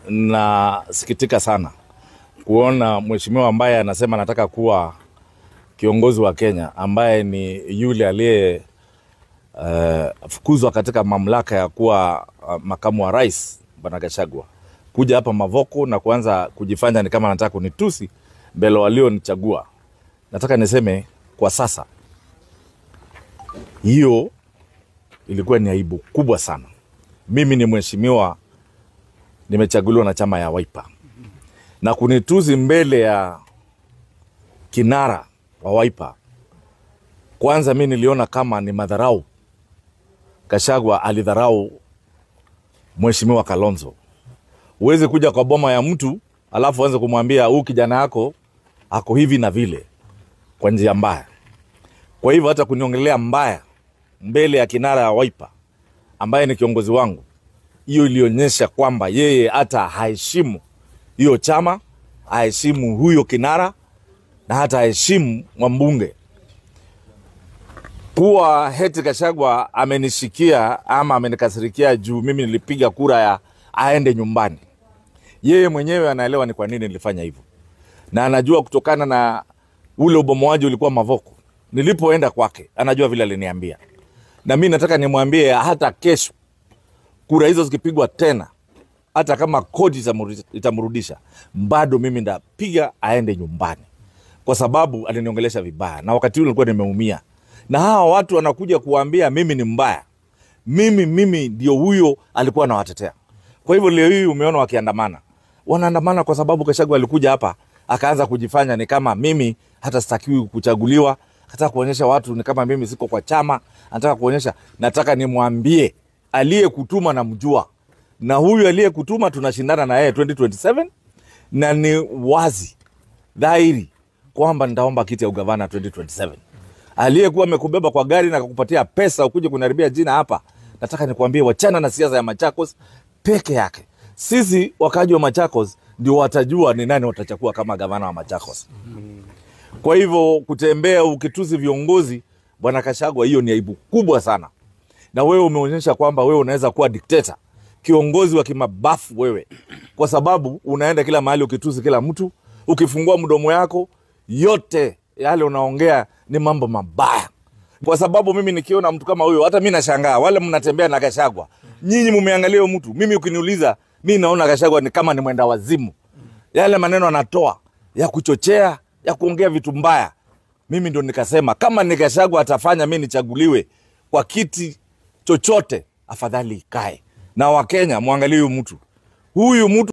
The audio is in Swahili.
Nasikitika sana kuona mheshimiwa ambaye anasema anataka kuwa kiongozi wa Kenya, ambaye ni yule aliye fukuzwa katika mamlaka ya kuwa makamu wa rais, Bwana Gachagua, kuja hapa Mavoko na kuanza kujifanya ni kama anataka kunitusi mbele walionichagua. Nataka niseme kwa sasa, hiyo ilikuwa ni aibu kubwa sana. Mimi ni mheshimiwa, nimechaguliwa na chama ya Wiper, na kunitusi mbele ya kinara wa Wiper, kwanza mimi niliona kama ni madharau. Gachagua alidharau mheshimiwa Kalonzo. Uweze kuja kwa boma ya mtu alafu uanze kumwambia huyu kijana yako ako hivi na vile kwa njia mbaya. Kwa hivyo hata kuniongelea mbaya mbele ya kinara ya Wiper ambaye ni kiongozi wangu, hiyo ilionyesha kwamba yeye hata haheshimu hiyo chama, haheshimu huyo kinara na hata haheshimu mbunge. Kuwa heti Gachagua amenishikia ama amenikasirikia juu mimi nilipiga kura ya aende nyumbani, yeye mwenyewe anaelewa ni kwa nini nilifanya hivyo, na anajua kutokana na ule ubomoaji ulikuwa Mavoko nilipoenda kwake, anajua vile aliniambia. Na mimi nataka nimwambie hata kesho kura hizo zikipigwa tena, hata kama kodi itamrudisha, bado mimi ndapiga aende nyumbani, kwa sababu aliniongelesha vibaya na wakati ule nilikuwa nimeumia. Na hawa watu wanakuja kuambia mimi ni mbaya, mimi ndio huyo alikuwa anawatetea. Kwa hivyo leo hii umeona wakiandamana, wanaandamana kwa sababu Gachagua alikuja hapa akaanza kujifanya ni kama mimi hata sitakiwi kuchaguliwa, anataka kuonyesha watu ni kama mimi siko kwa chama, anataka kuonyesha. Nataka nimwambie aliyekutuma namjua, na huyu aliyekutuma tunashindana na yeye 2027, na ni wazi dhahiri kwamba nitaomba kiti ya ugavana 2027. Aliyekuwa amekubeba kwa gari na kukupatia pesa ukuje kuniharibia jina hapa, nataka nikwambie wachana na siasa ya Machakos peke yake. Sisi wakaji wa Machakos ndio watajua ni nani watachukua kama gavana wa Machakos. Kwa hivyo kutembea ukitusi viongozi, Bwana Gachagua, hiyo ni aibu kubwa sana. Na wewe umeonyesha kwamba wewe unaweza kuwa dikteta, kiongozi wa kimabafu wewe, kwa sababu unaenda kila mahali ukitusi kila mtu, ukifungua mdomo yako yote yale unaongea ni mambo mabaya. Kwa sababu mimi nikiona mtu kama huyo, hata mimi nashangaa wale mnatembea na Gachagua, nyinyi mmeangalia huyo mtu. Mimi ukiniuliza, mimi naona Gachagua ni kama ni mwenda wazimu. Yale maneno anatoa ya kuchochea, ya kuongea vitu mbaya. Mimi ndio nikasema kama ni Gachagua atafanya mimi nichaguliwe kwa kiti chochote, afadhali ikae. Na Wakenya muangalie huyu mtu. Huyu mtu